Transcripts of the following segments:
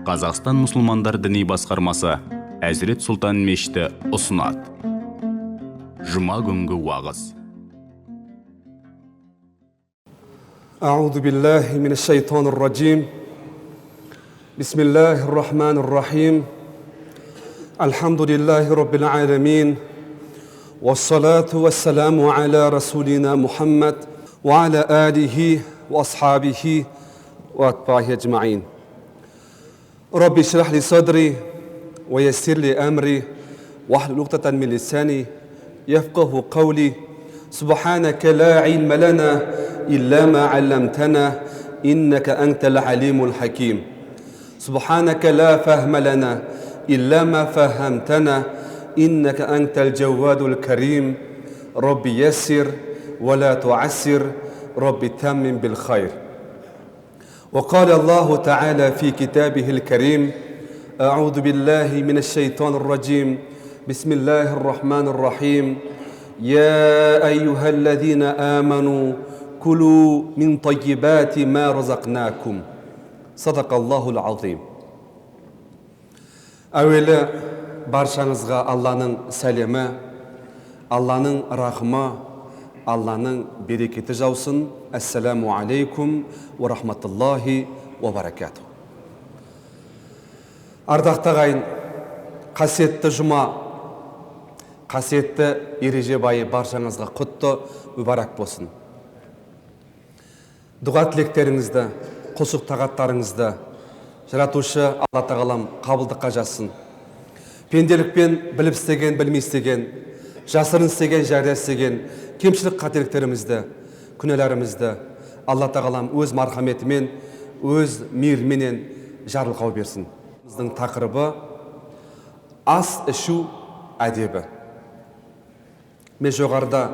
Қазақстан мұсылмандар діни басқармасы Әзірет Сұлтан мешіті ұсынады. Жұма күнгі уағыз. أعوذ بالله من الشيطان الرجيم. بسم الله الرحمن الرحيم. الحمد لله رب العالمين، والصلاة والسلام على رسولنا محمد وعلى آله وأصحابه وأتباعه أجمعين. رب اشرح لي صدري ويسر لي أمري واحلل عقدة من لساني يفقه قولي. سبحانك لا علم لنا إلا ما علمتنا إنك أنت العليم الحكيم. سبحانك لا فهم لنا إلا ما فهمتنا إنك أنت الجواد الكريم. رب يسر ولا تعسر، رب تمم بالخير. وقال الله تعالى في كتابه الكريم: أعوذ بالله من الشيطان الرجيم، بسم الله الرحمن الرحيم. يا أيها الذين آمنوا كلوا من طيبات ما رزقناكم. صدق الله العظيم. Әуелі баршаңызға Алланың сәлемі, Алланың рахымы, Алланың берекеті жаусын. Ассаламу алейкум уа рахматуллахи уа баракатух. Ардақты ағайын, қасиетті жұма, қасиетті ережеп айы баршаңызға құтты мүбәрәк болсын. Дұға тілектеріңізді, құлшылық тағаттарыңызды Жаратушы Алла Тағалам қабылдыққа жазсын. Пенделікпен біліп істеген, білмей істеген, жасырын істеген, жария істеген кемшілік қателіктерімізді, күнәларымызды Алла Тағалам өз мархаметімен, өз мейіріменен жарылқау берсін. Біздің тақырыбы ас ішу әдебі. Мен жоғарыда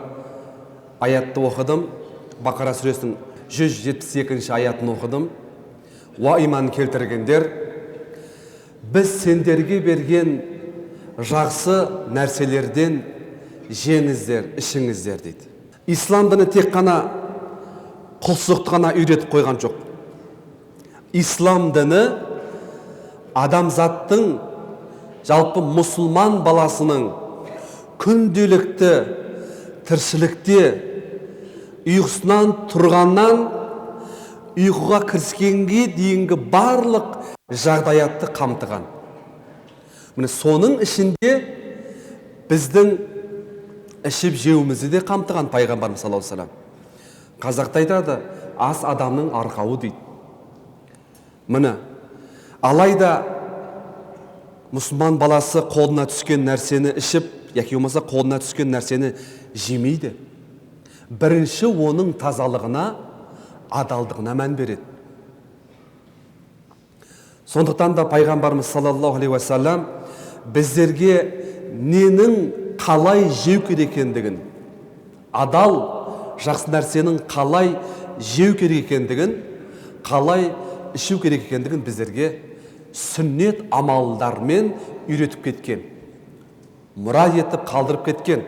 аятты оқыдым, Бақара сүресінің 172-ші аятын оқыдым. Уа иман келтіргендер, біз сендерге берген жақсы нәрселерден жеңіздер, ішіңіздер дейді. Ислам діні тек қана құлшылықты ғана үйретіп қойған жоқ. Ислам діні адамзаттың, жалпы мұсылман баласының күнделікті тіршілікте ұйқысынан тұрғаннан ұйқыға кіріскенге дейінгі барлық жағдаятты қамтыған. Міне соның ішінде біздің ішіп жеуімізді де қамтыған пайғамбарымыз саллаллаху алейхи уассалам. Қазақта айтады, ас адамның арқауы дейді. Міне, алайда мұсылман баласы қолына түскен нәрсені ішіп, яки болмаса қолына түскен нәрсені жемейді. Бірінші оның тазалығына, адалдығына мән береді. Сондықтан да пайғамбарымыз саллаллаху алейхи уассалам біздерге ненің қалай жеу керек екендігін, адал жақсы нәрсенің қалай жеу керек екендігін, қалай ішу керек екендігін біздерге сүннет амалдармен үйретіп кеткен, мұра етіп қалдырып кеткен.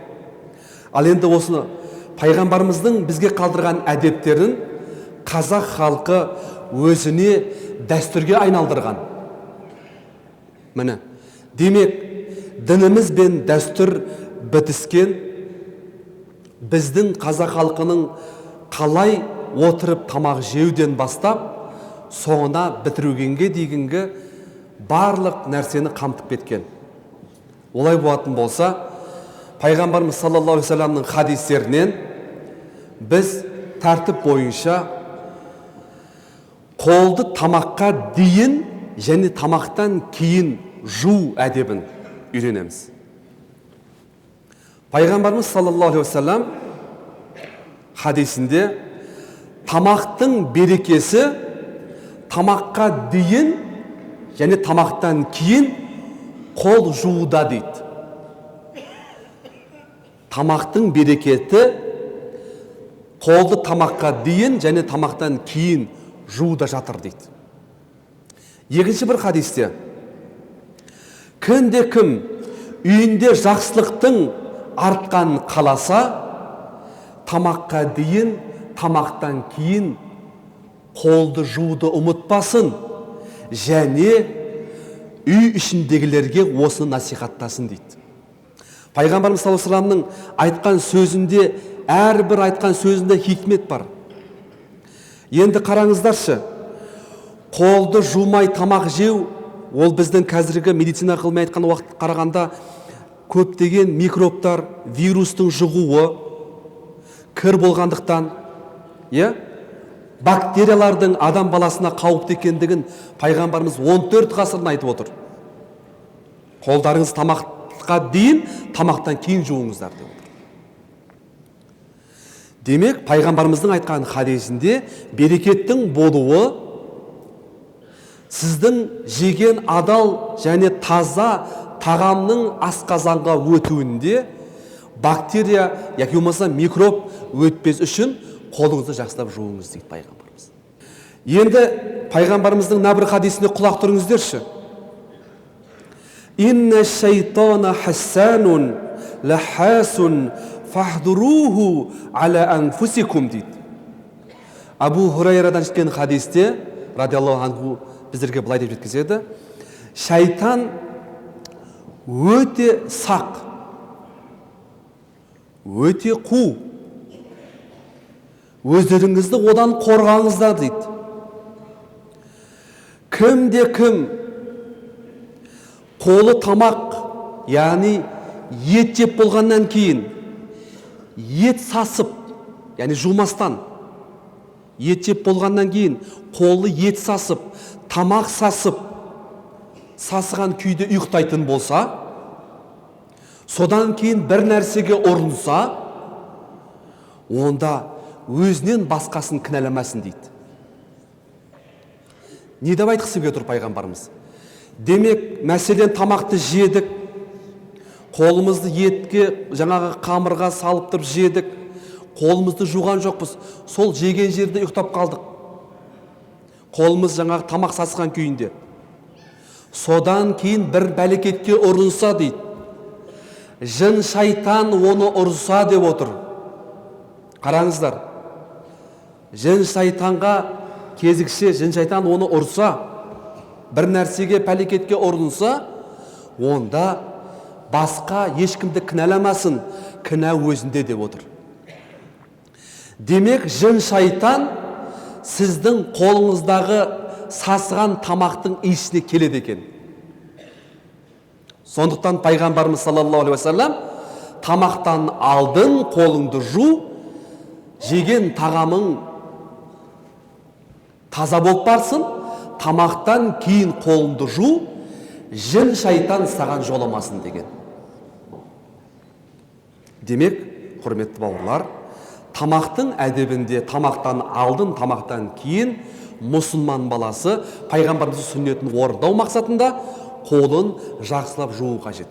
Ал енді осыны пайғамбарымыздың бізге қалдырған әдептерін қазақ халқы өзіне дәстүрге айналдырған. Міне, демек, дініміз бен дәстүр бітіскен. Біздің қазақ халқының қалай отырып тамақ жеуден бастап, соңына бітіругенге дейінгі барлық нәрсені қамтып кеткен. Олай болатын болса, пайғамбарымыз саллаллаху алейхи уассаламның хадистерінен біз тәртіп бойынша қолды тамаққа дейін және тамақтан кейін жуу әдебін үйренеміз. Пайғамбарымыз саллаллаху алейхи уассалам хадисінде тамақтың берекесі тамаққа дейін және тамақтан кейін қол жууда дейді. Тамақтың берекеті қолды тамаққа дейін және тамақтан кейін жууда жатыр дейді. Екінші бір хадисте кімде кім үйінде жақсылықтың артқанын қаласа, тамаққа дейін, тамақтан кейін қолды жууды ұмытпасын және үй ішіндегілерге осыны насихаттасын дейді. Пайғамбарымыз саллаллаху алейхи вассаламның айтқан сөзінде, әрбір айтқан сөзінде хикмет бар. Енді қараңыздаршы, қолды жумай тамақ жеу, ол біздің қазіргі медицина ғылымы айтқан уақыт қарағанда көптеген микробтар, вирустың жұғуы, кір болғандықтан, бактериялардың адам баласына қауіпті екендігін пайғамбарымыз 14 ғасырын айтып отыр. Қолдарыңыз тамаққа дейін, тамақтан кейін жуыңыздар деп отыр. Демек, пайғамбарымыздың айтқан хадисінде берекеттің болуы сіздің жеген адал және таза тағамның асқазанға өтуінде бактерия яки болмаса микроб өтпес үшін қолыңызды жақсылап жуыңыз дейді пайғамбарымыз. Енді пайғамбарымыздың мына бір хадисіне құлақ түріңіздерші. Инна шайтана хассанун лахасун фахдуруху аля анфусикум дейді. Абу Хурайрадан жеткен хадисте радиаллаху анху біздерге былай деп жеткізеді. Шайтан өте сақ, өте қу, өздеріңізді одан қорғаңыздар дейді. Кімде кім қолы тамақ, яғни ет жеп болғаннан кейін ет сасып, яғни жумастан ет жеп болғаннан кейін қолы ет сасып, тамақ сасып, сасыған күйде ұйықтайтын болса, содан кейін бір нәрсеге ұрынса, онда өзінен басқасын кінәламасын дейді. Не деп айтқысы келіп отыр пайғамбарымыз? Демек, мәселен, тамақты жедік, қолымызды етке, жаңағы қамырға салып тұрып жедік, қолымызды жуған жоқпыз, сол жеген жерде ұйықтап қалдық. Қолымыз жаңағы тамақ сасыған күйінде. Содан кейін бір бәлекетке ұрынса дейді. Жын шайтан оны ұрса деп отыр. Қараңыздар. Жын шайтанға кезіксе, жын шайтан оны ұрса, бір нәрсеге пәлекетке ұрынса, онда басқа ешкімді кінәламасын, кінә өзінде деп отыр. Демек, жын шайтан сіздің қолыңыздағы сасыған тамақтың иісіне келеді екен. Сондықтан пайғамбарымыз саллаллаху алейхи уассалам тамақтан алдын қолыңды жу, жеген тағамың таза болып барсын, тамақтан кейін қолыңды жу, жын шайтан саған жоламасын деген. Демек, құрметті бауырлар, тамақтың әдебінде тамақтан алдын, тамақтан кейін мұсылман баласы пайғамбарымыздың сүннетін орындау мақсатында қолын жақсылап жуу қажет.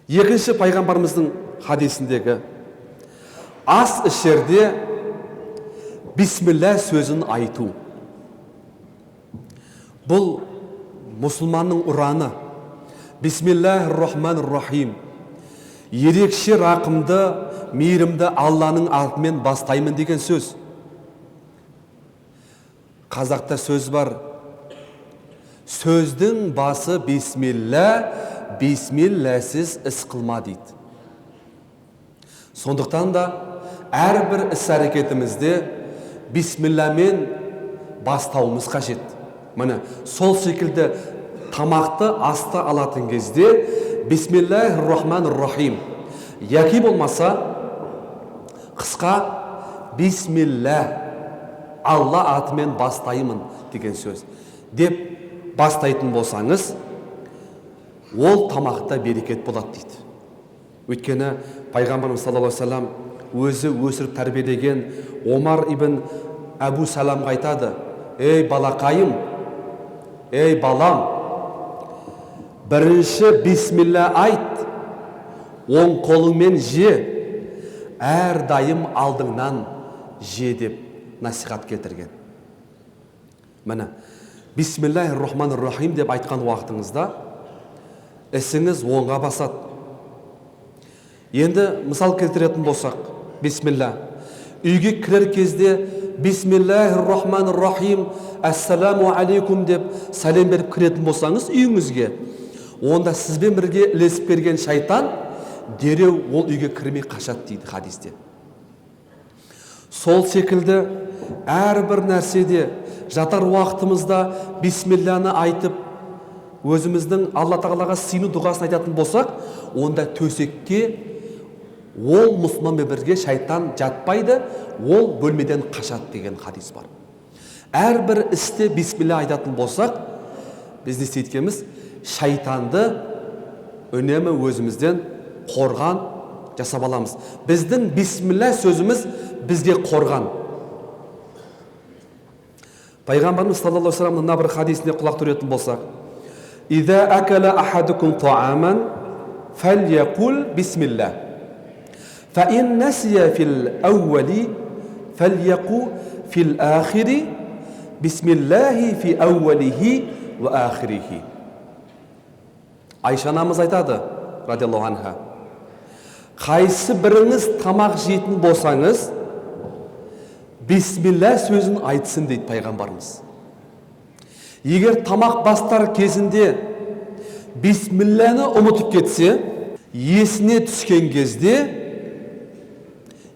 Екінші пайғамбарымыздың хадисіндегі ас ішерде бисмилля сөзін айту. Бұл мұсылманның ұраны. Бисмиллахир-рахманир-рахим. Ерекше рақымды, мейірімді Алланың атымен бастаймын деген сөз. Қазақта сөз бар. Сөздің басы бисмилля, бисмилләсіз іс қылма дейді. Сондықтан да әрбір іс әрекетімізде бисмиллямен бастауымыз қажет. Міне, сол секілді тамақты асты алатын кезде бисмиллахир-рахманир-рахим яки болмаса қысқа бисмилля, Алла атымен бастаймын деген сөз деп бастайтын болсаңыз, ол тамақта берекет болады дейді. Өйткені пайғамбарымыз саллаллаху алейхи уассалам өзі өсіріп тәрбиелеген Омар ибн Әбу Саламға айтады: ей балақайым, ей балам, бірінші бисмилля айт, оң қолыңмен же, әрдайым алдыңнан же деп насихат келтірген. Міне, бисмиллахир-рахманир-рахим деп айтқан уақытыңызда ісіңіз оңға басады. Енді мысал келтіретін болсақ, бисмилля, үйге кірер кезде Бисмиллахир-рахманир-рахим, ассаламу алейкум деп сәлем беріп кіретін болсаңыз үйіңізге, онда сізбен бірге ілесіп келген шайтан дереу ол үйге кірмей қашады дейді хадисте. Сол секілді әрбір нәрседе жатар уақытымызда бисмилланы айтып, өзіміздің Алла тағалаға сыйыну дұғасын айтатын болсақ, онда төсекке ол мұсылманмен бірге шайтан жатпайды, ол бөлмеден қашады деген хадис бар. Әрбір істе бисмилла айтатын болсақ, біз не істейді екенбіз? Шайтанды үнемі өзімізден қорған жасап аламыз. Біздің бисмилла сөзіміз бізге қорған. Пайғамбарымыз саллаллаху алейхи вассаламның мына бір хадисіне құлақ түретін болсақ, «Иза акала ахадукум тааман фальякул бисмилла, фа ин насия фил ауали фальяку фил ахири бисмиллахи фи ауалихи ва ахирихи». Айша анамыз айтады, радиаллаху анха, қайсы біріңіз тамақ жейтін болсаңыз, бисмилла сөзін айтсын дейді пайғамбарымыз. Егер тамақ бастар кезінде бисмилланы ұмытып кетсе, есіне түскен кезде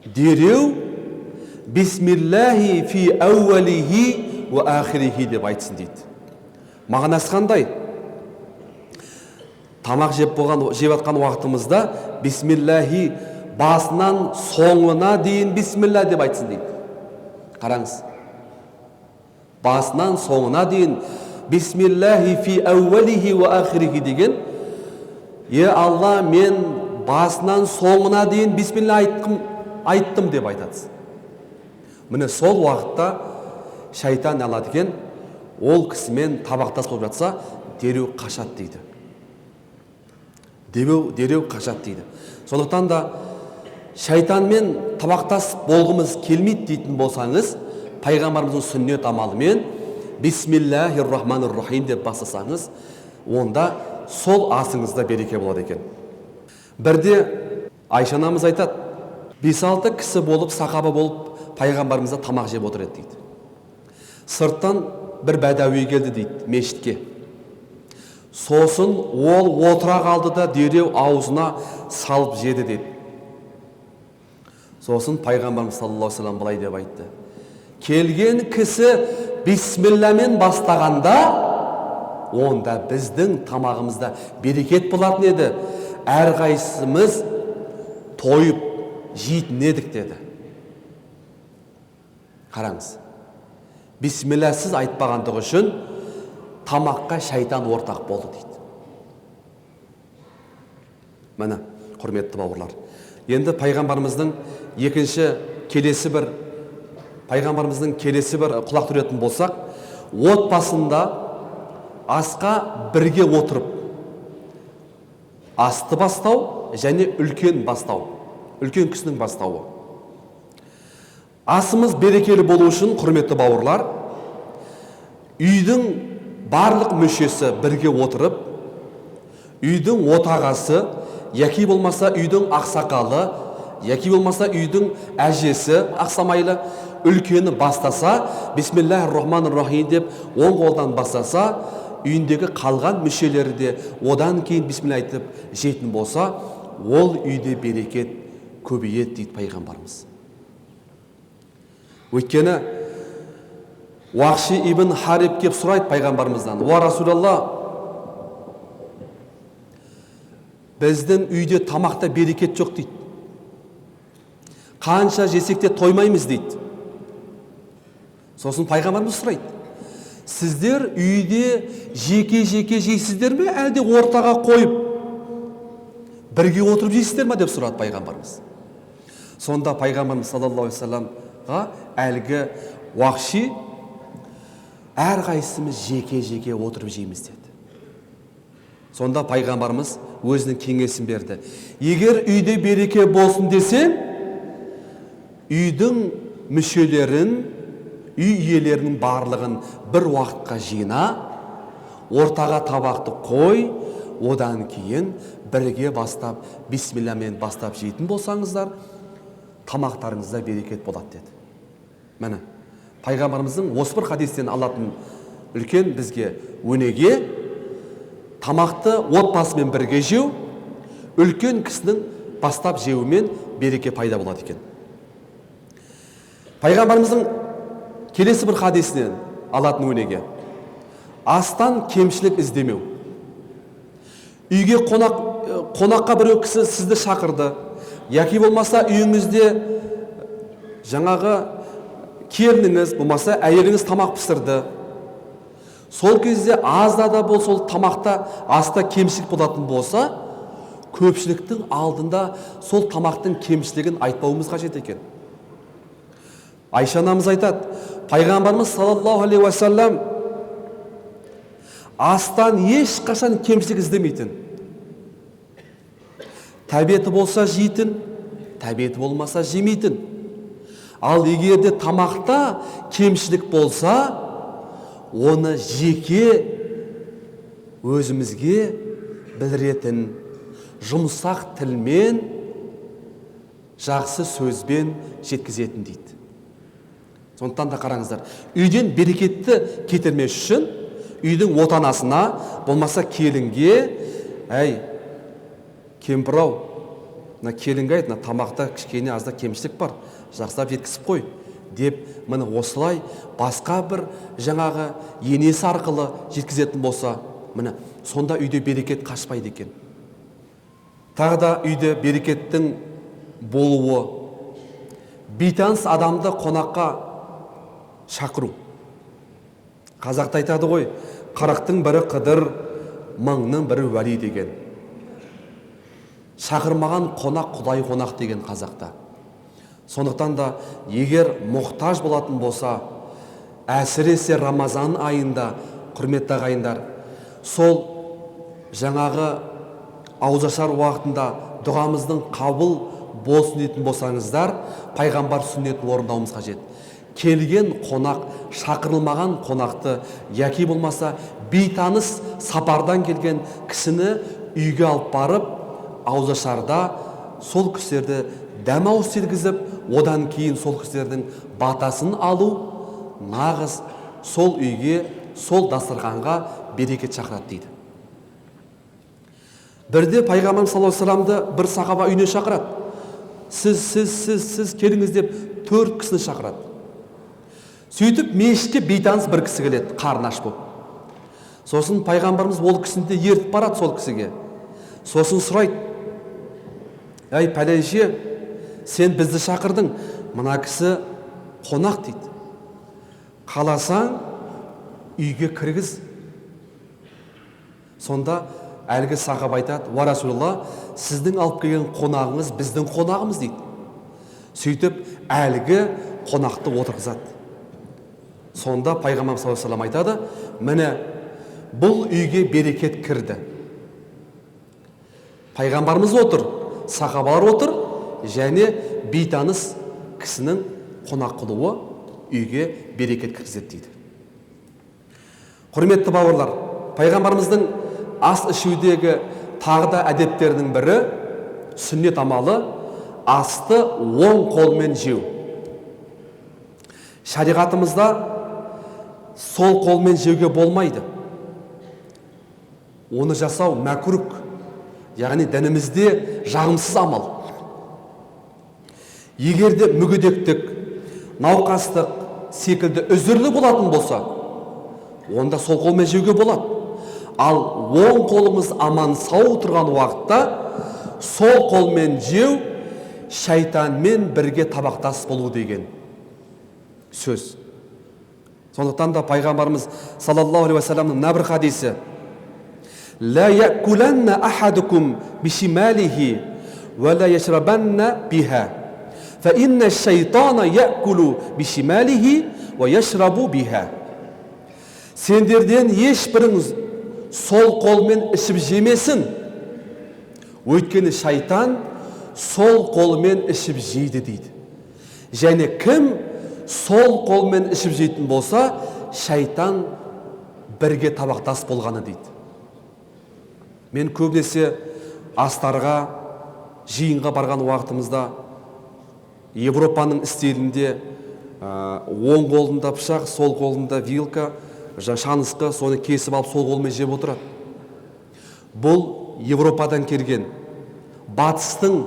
дереу бисмиллахи фи ауалихи уа ахирихи деп айтсын дейді. Мағынасы қандай? Тамақ жеп жатқан уақытымызда бисмиллахи басынан соңына дейін бисмилла деп айтсын дейді. Қараңыз, басынан соңына дейін бисмиллахи фи ауалихи уа ахирихи деген, е Алла, мен басынан соңына дейін бисмилла айттым деп айтады. Міне сол уақытта шайтан алады екен, ол кісімен табақтас болып жатса, дереу қашады дейді. Дереу қашады дейді. Сондықтан да шайтанмен табақтас болғымыз келмейді дейтін болсаңыз, пайғамбарымыздың сүннет амалымен бисмиллахир-рахманир-рахим деп бастасаңыз, онда сол асыңызда береке болады екен. Бірде Айша анамыз айтады, 5-6 кісі болып, сахаба болып пайғамбарымызда тамақ жеп отыр еді дейді. Сырттан бір бәдәуи келді дейді мешітке. Сосын ол отыра қалды да дереу аузына салып жеді дейді. Сосын пайғамбарымыз саллаллаху алейхи вассалам былай деп айтты: келген кісі бисмилламен бастағанда, онда біздің тамағымызда берекет болатын еді, әрқайсымыз тойып жейтін едік деді. Қараңыз, бисмилласыз айтпағандығы үшін тамаққа шайтан ортақ болды дейді. Міне, құрметті бауырлар, енді пайғамбарымыздың екінші келесі бір пайғамбарымыздың келесі бір құлақ түретін болсақ, отбасында асқа бірге отырып асты бастау және үлкен бастау, үлкен кісінің бастауы. Асымыз берекелі болу үшін, құрметті бауырлар, үйдің барлық мүшесі бірге отырып, үйдің отағасы, яки болмаса үйдің ақсақалы, яки болмаса үйдің әжесі ақсамайлы үлкені бастаса, бисмиллахир-рахманир-рахим деп оң қолдан бастаса, үйіндегі қалған мүшелері де одан кейін бисмилла айтып жейтін болса, ол үйде берекет көбейеді дейді пайғамбарымыз. Өйткені Уақши ибн Хариб кеп сұрайды пайғамбарымыздан: «Уа Расулалла, біздің үйде тамақта берекет жоқ» дейді. Қанша жесек те тоймаймыз дейді. Сосын пайғамбарымыз сұрайды: сіздер үйде жеке-жеке жейсіздер ме, әлде ортаға қойып бірге отырып жейсіздер ме деп сұрады пайғамбарымыз. Сонда пайғамбарымыз саллаллаху алейхи вассаламға әлгі Уақши: әрқайсымыз жеке-жеке отырып жейміз деді. Сонда пайғамбарымыз өзінің кеңесін берді. Егер үйде береке болсын десең, үйдің мүшелерін, үй иелерінің барлығын бір уақытқа жина, ортаға табақты қой, одан кейін бірге бастап, бисмилламен бастап жейтін болсаңыздар, тамақтарыңызда берекет болады деді. Міне, Пайғамбарымыздың осы бір хадистен алатын үлкен бізге өнеге: тамақты отбасымен бірге жеу, үлкен кісінің бастап жеуімен береке пайда болады екен. Пайғамбарымыздың келесі бір хадисінен алатын өнеге: астан кемшілік іздемеу. Үйге қонаққа біреу кісі сізді шақырды, яки болмаса үйіңізде жаңағы келініңіз, болмаса әйеліңіз тамақ пісірді. Сол кезде азда да болса сол тамақта аста кемшілік болатын болса, көпшіліктің алдында сол тамақтың кемшілігін айтпауымыз қажет екен. Айша анамыз айтады, пайғамбарымыз саллаллаху алейхи уассалам астан ешқашан кемшілік іздемейтін. Тәбеті болса жейтін, тәбеті болмаса жемейтін. Ал егер де тамақта кемшілік болса, оны жеке өзімізге білдіретін, жұмсақ тілмен, жақсы сөзбен жеткізетін дейді. Сондықтан да қараңыздар, үйден берекетті кетірмес үшін үйдің отанасына, болмаса келінге: әй, кемпір ау, мына келінге айт, мына тамақта кішкене азда кемшілік бар, жақсылап жеткізіп қой деп, міне осылай басқа бір жаңағы енесі арқылы жеткізетін болса, міне сонда үйде берекет қашпайды екен. Тағы да үйде берекеттің болуы: бейтаныс адамды қонаққа шақыру. Қазақта айтады ғой, 40-тың бірі Қыдыр, 1000-ның бірі уәли деген. Шақырмаған қонақ құдай қонақ деген қазақта. Сондықтан да егер мұқтаж болатын болса, әсіресе Рамазан айында, құрметті ағайындар, сол жаңағы ауызашар уақытында дұғамыздың қабыл болсын дейтін болсаңыздар, пайғамбар сүннетін орындауымыз қажет. Келген қонақ, шақырылмаған қонақты, яки болмаса бейтаныс сапардан келген кісіні үйге алып барып, ауызашарда сол кісілерді дәм ауыз сергізіп, одан кейін сол кісілердің батасын алу нағыз сол үйге, сол дастарханға берекет шақырады дейді. Бірде пайғамбарымыз саллаллаху алейхи вассаламды бір сахаба үйіне шақырады. Сіз, сіз, сіз, сіз келіңіз деп 4 кісіні шақырады. Сөйтіп мешітке бейтаныс бір кісі келеді, қарны аш болып. Сосын пайғамбарымыз ол кісіні де ертіп барады сол кісіге. Сосын сұрайды: әй пәленше, сен бізді шақырдың, мына кісі қонақ дейді. Қаласаң үйге кіргіз. Сонда әлгі сахаба айтады: уа Расулалла, сіздің алып келген қонағыңыз біздің қонағымыз дейді. Сөйтіп әлгі қонақты отырғызады. Сонда пайғамбар саллаллаху алейхи вассалам айтады: міне бұл үйге берекет кірді. Пайғамбарымыз отыр, сахабалар отыр, және бейтаныс кісінің қонақ қылуы үйге берекет кіргізеді дейді. Құрметті бауырлар, пайғамбарымыздың ас ішудегі тағы да әдептерінің бірі, сүннет амалы, асты оң қолмен жеу. Шариғатымызда сол қолмен жеуге болмайды. Оны жасау мәкрух, яғни дінімізде жағымсыз амал. Егер де мүгедектік, науқастық секілді үзірлі болатын болса, онда сол қолмен жеуге болады. Ал оң қолымыз аман сау тұрған уақытта сол қолмен жеу шайтанмен бірге табақтас болу деген сөз. Сондықтан да пайғамбарымыз саллаллаху алейхи уассаламның мына бір хадисі: «Ла якуланна ахадукум бишималихи ва ла яшрабанна биха, фа инна шайтана якулу бишималихи ва яшрабу биха». Сендерден ешбіріңіз сол қолмен ішіп жемесін, өйткені шайтан сол қолмен ішіп жейді дейді. Және кім сол қолмен ішіп жейтін болса, шайтан бірге табақтас болғаны дейді. Мен көбінесе астарға, жиынға барған уақытымызда Европаның стилінде оң қолында пышақ, сол қолында вилка, шанысқы, соны кесіп алып сол қолмен жеп отырады. Бұл Европадан келген батыстың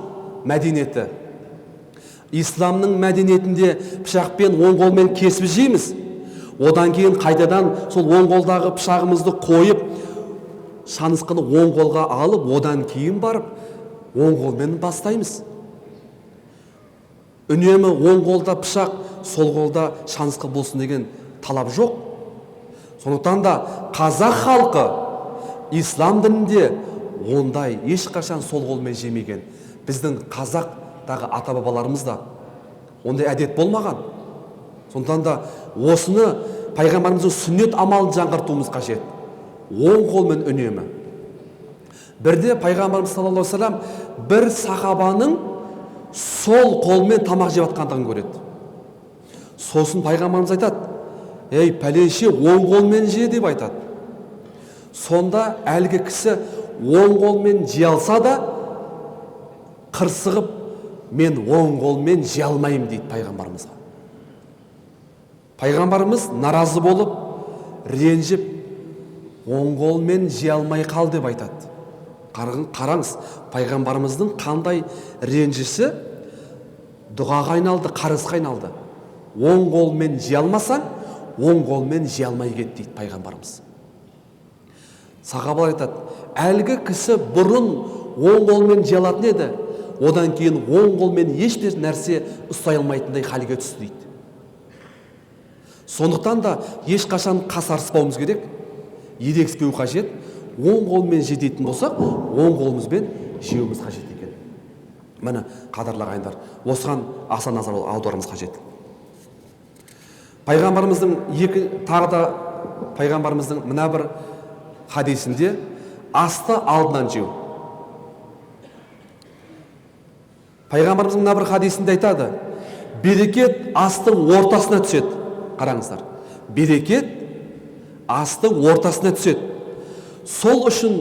мәдениеті. Исламның мәдениетінде пышақпен оң қолмен кесіп жейміз. Одан кейін қайтадан сол оң қолдағы пышағымызды қойып, шанысқыны оң қолға алып, одан кейін барып оң қолмен бастаймыз. Үнемі оң қолда пышақ, сол қолда шанысқы болсын деген талап жоқ. Сондықтан да қазақ халқы ислам дінінде ондай ешқашан сол қолмен жемеген. Біздің қазақтағы ата-бабаларымыз да ондай әдет болмаған. Сондықтан да осыны пайғамбарымыздың сүннет амалын жаңғыртуымыз қажет. Оң қолмен үнемі. Бірде пайғамбарымыз саллаллаху алейхи уассалам бір сахабаның сол қолмен тамақ жеп жатқандығын көреді. Сосын пайғамбарымыз айтады: "Ей, пәленше, оң қолмен же" деп айтады. Сонда әлгі кісі оң қолмен жей алса да, қырсығып, мен оң қолмен жей алмаймын дейді пайғамбарымызға. Пайғамбарымыз наразы болып, ренжіп, оң қолмен жей алмай қал деп айтады. Қараңыз, пайғамбарымыздың қандай ренжісі дұғаға айналды, қарызға айналды. Оң қолмен жей алмасаң, оң қолмен жей алмай кет дейді пайғамбарымыз. Сахабалар айтады, әлгі кісі бұрын оң қолмен жей алатын еді, одан кейін оң қолмен ешбір нәрсе ұстай алмайтындай халге түсті дейді. Сондықтан да ешқашан қасарыспауымыз керек, ерегіспеу қажет. Оң қолмен же дейтін болсақ, оң қолымызбен жеуіміз қажет екен. Міне, қадірлі ағайындар, осыған аса назар аударуымыз қажет. Пайғамбарымыздың екі тағы да пайғамбарымыздың мына бір хадисінде асты алдынан жеу. Пайғамбарымыздың мына бір хадисінде айтады: берекет астың ортасына түседі. Қараңыздар, берекет астың ортасына түседі. Сол үшін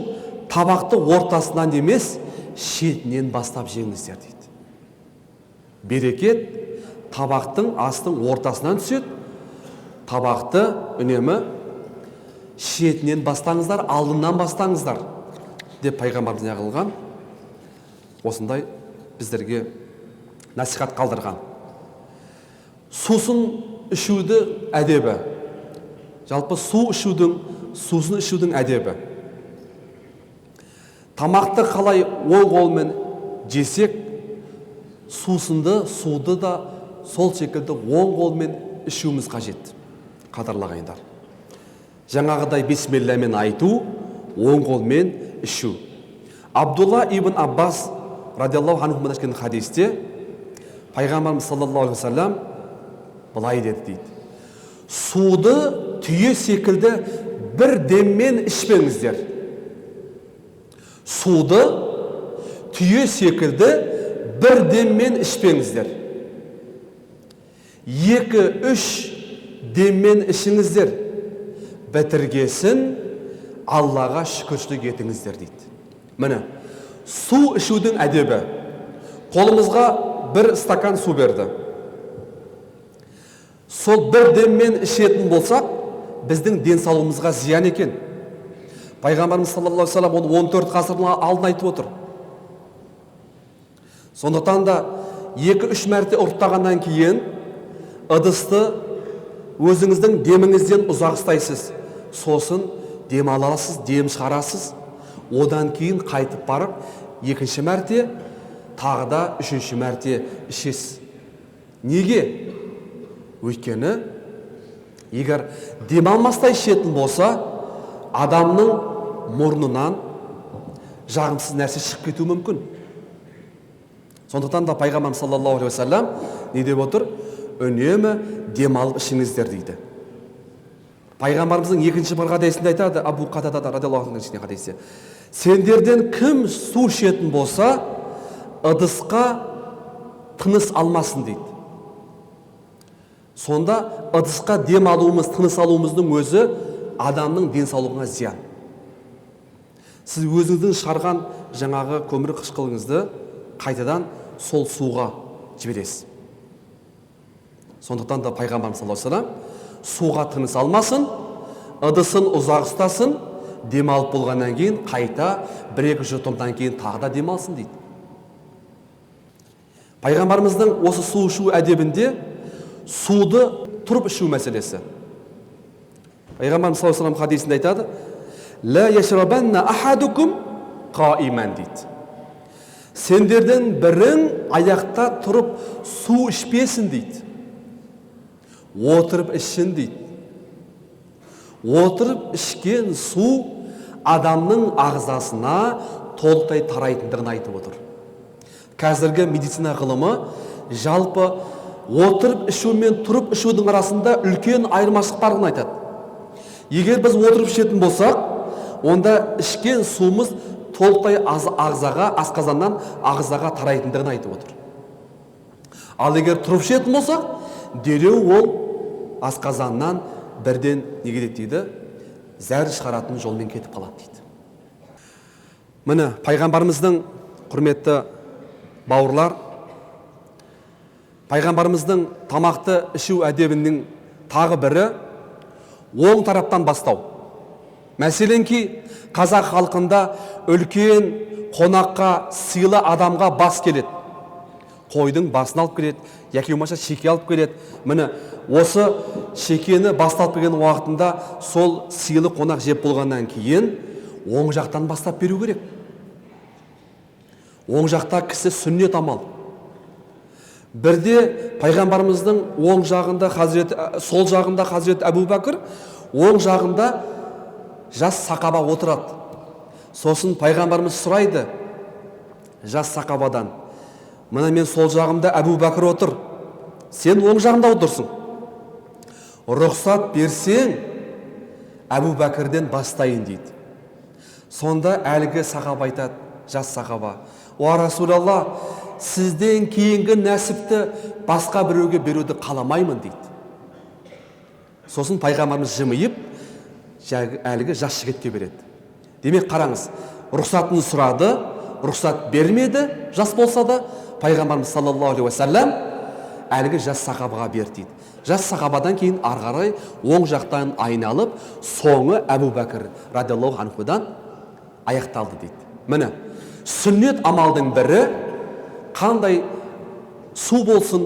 табақты ортасынан емес, шетінен бастап жеңіздер дейді. Берекет табақтың астың ортасынан түседі. Табақты үнемі шетінен бастаңыздар, алдынан бастаңыздар деп пайғамбарымыз не қылған? Осындай біздерге насихат қалдырған. Сусын ішуді әдебі. Жалпы су ішудің, сусын ішудің әдебі. Тамақты қалай оң қолмен жесек, сусынды, суды да сол секілді оң қолмен ішуіміз қажет. Қадірлі ағайындар, жаңағыдай бисмилламен айту, оң қолмен ішу. Абдулла ибн Аббас радиаллаху анху келген хадисте пайғамбарымыз саллаллаху алейхи уассалам былай деді дейді: суды түйе секілді бір деммен ішпеңіздер. Суды түйе секілді бір деммен ішпеңіздер. 2-3 деммен ішіңіздер. Бітіргесін Аллаға шүкіршілік етіңіздер дейді. Міне, су ішудің әдебі. Қолымызға бір стакан су берді. Сол бір деммен ішетін болсақ, біздің денсаулығымызға зиян екен. Пайғамбарымыз саллаллаху алейхи уассалам оны 14 ғасырдың алдын айтып отыр. Сондықтан да 2-3 мәрте ұрттағаннан кейін ыдысты өзіңіздің деміңізден ұзақ ұстайсыз. Сосын дем аласыз, дем шығарасыз. Одан кейін қайтып барып, екінші мәрте, тағы да үшінші мәрте ішесіз. Неге? Өйткені егер дем алмастай ішетін болса, адамның мұрнынан жағымсыз нәрсе шығып кетуі мүмкін. Сондықтан да пайғамбарымыз саллаллаху алейхи уассалам не деп отыр? Үнемі дем алып ішіңіздер дейді. Пайғамбарымыздың екінші бір хадисінде айтады, Абу Қатада радиаллаху анху хадисі: сендерден кім су ішетін болса, ыдысқа тыныс алмасын дейді. Сонда ыдысқа дем алуымыз, тыныс алуымыздың өзі адамның денсаулығына зиян. Сіз өзіңіздің шығарған жаңағы көмір қышқылыңызды қайтадан сол суға жібересіз. Сондықтан да пайғамбарымыз саллаллаху алейхи уассалам суға тыныс алмасын, ыдысын ұзақ ұстасын, демалып болғаннан кейін қайта бір-екі жұтымдан кейін тағы да демалсын дейді. Пайғамбарымыздың осы су ішу әдебінде суды тұрып ішу мәселесі. Пайғамбарымыз саллаллаху алейхи уассалам хадисінде айтады: «Ла яшрабанна ахадукум қаиман» дейді. Сендердің бірің аяқта тұрып су ішпесін дейді. Отырып ішсін дейді. Отырып ішкен су адамның ағзасына толықтай тарайтындығын айтып отыр. Қазіргі медицина ғылымы жалпы отырып ішу мен тұрып ішудің арасында үлкен айырмашылық барлығын айтады. Егер біз отырып ішетін болсақ, онда ішкен суымыз толықтай ағзаға, асқазаннан ағзаға тарайтындығын айтып отыр. Ал егер тұрып ішетін болсақ, дереу ол асқазаннан бірден не кетеді дейді, зәр шығаратын жолмен кетіп қалады дейді. Міне, пайғамбарымыздың, құрметті бауырлар, пайғамбарымыздың тамақты ішу әдебінің тағы бірі оң тараптан бастау. Мәселенки, қазақ халқында үлкен қонаққа, сыйлы адамға бас келеді. Қойдың басын алып келеді, яки болмаса шеке алып келеді. Міне, осы шекені басталып келген уақытында сол сыйлы қонақ жеп болғаннан кейін оң жақтан бастап беру керек. Оң жақта кісі сүннет амал. Бірде пайғамбарымыздың оң жағында хазірет, сол жағында хазірет Әбу Бәкір, оң жағында жас сақаба отырады. Сосын пайғамбарымыз сұрайды жас сақабадан: мына мен сол жағымда Әбу Бәкір отыр, сен оң жағында отырсың. Рұқсат берсең, Әбу Бәкірден бастайын дейді. Сонда әлгі сахаба айтады, жас сахаба: «Уа Расулалла, сізден кейінгі нәсіпті басқа біреуге беруді қаламаймын» дейді. Сосын пайғамбарымыз жымиып, әлгі жас жігітке береді. Демек, қараңыз, рұқсатын сұрады, рұқсат бермеді, жас болса да, пайғамбарымыз саллаллаху алейхи уассалам әлгі жас сахабаға берді дейді. Жас сахабадан кейін ары қарай оң жақтан айналып, соңы Әбу Бәкір радиаллаху анхудан аяқталды дейді. Міне, сүннет амалдың бірі, қандай су болсын,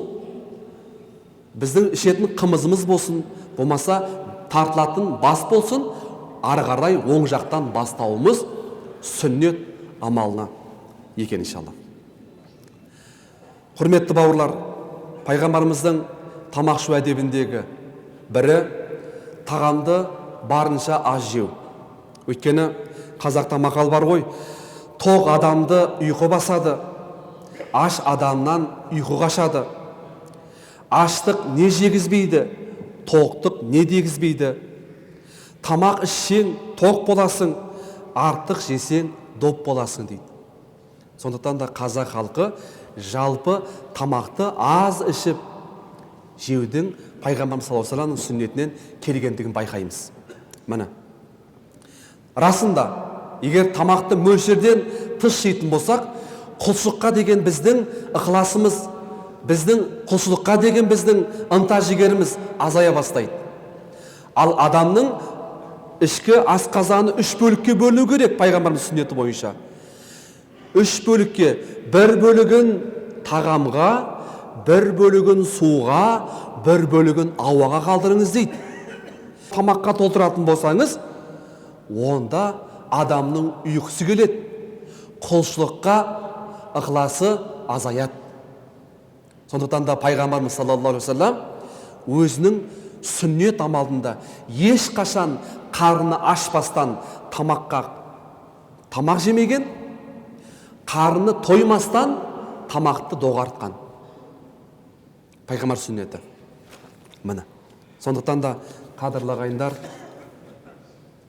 біздің ішетін қымызымыз болсын, болмаса тартылатын бас болсын, ары қарай оң жақтан бастауымыз сүннет амалына екен иншалла. Құрметті бауырлар, пайғамбарымыздың тамақ ішу әдебіндегі бірі тағамды барынша аз жеу. Өйткені қазақта мақал бар ғой, тоқ адамды ұйқы басады, аш адамнан ұйқы қашады. Аштық не жегізбейді, тоқтық не дегізбейді. Тамақ ішсең тоқ боласың, артық жесең доп боласың дейді. Сондықтан да қазақ халқы жалпы тамақты аз ішіп жеудің пайғамбарымыз саллаллаху алейхи уассаламның сүннетінен келгендігін байқаймыз. Міне, расында егер тамақты мөлшерден тыс жейтін болсақ, құлшылыққа деген біздің ықыласымыз, біздің құлшылыққа деген біздің ынта жігеріміз азая бастайды. Ал адамның ішкі асқазаны үш бөлікке бөліну керек пайғамбарымыз сүннеті бойынша. Үш бөлікке, бір бөлігін тағамға, бір бөлігін суға, бір бөлігін ауаға қалдырыңыз дейді. Тамаққа толтыратын болсаңыз, онда адамның ұйқысы келеді, құлшылыққа ықыласы азаяды. Сондықтан да пайғамбарымыз саллаллаху алейхи уассалам өзінің сүннет амалында ешқашан қарны ашпастан тамақ жемеген, қарны тоймастан тамақты доғартқан. Пайғамбар сүннеті. Міне. Сондықтан да қадірлі ағайындар,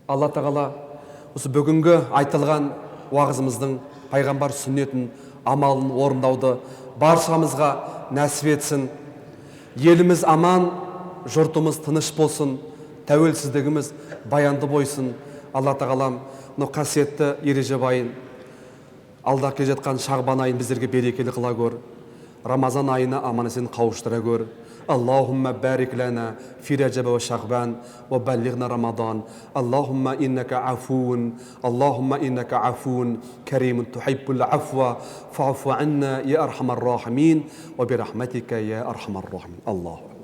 Алла тағала осы бүгінгі айтылған уағызымыздың пайғамбар сүннетін амалын орындауды баршамызға нәсіп етсін. Еліміз аман, жұртымыз тыныш болсын, тәуелсіздігіміз баянды болсын. Алла тағалам мынау қасиетті Ережеп айын, алда келе жатқан Шағбан айын біздерге берекелі қыла көр. Рамазан айына аман есен қауыштыра көр. اللهم بارك لنا في رجب وشعبان وبلغنا رمضان. اللهم إنك عفو، اللهم إنك عفو كريم تحب العفو فاعف عنا يا أرحم الراحمين، وبرحمتك يا أرحم الراحمين. الله أكبر.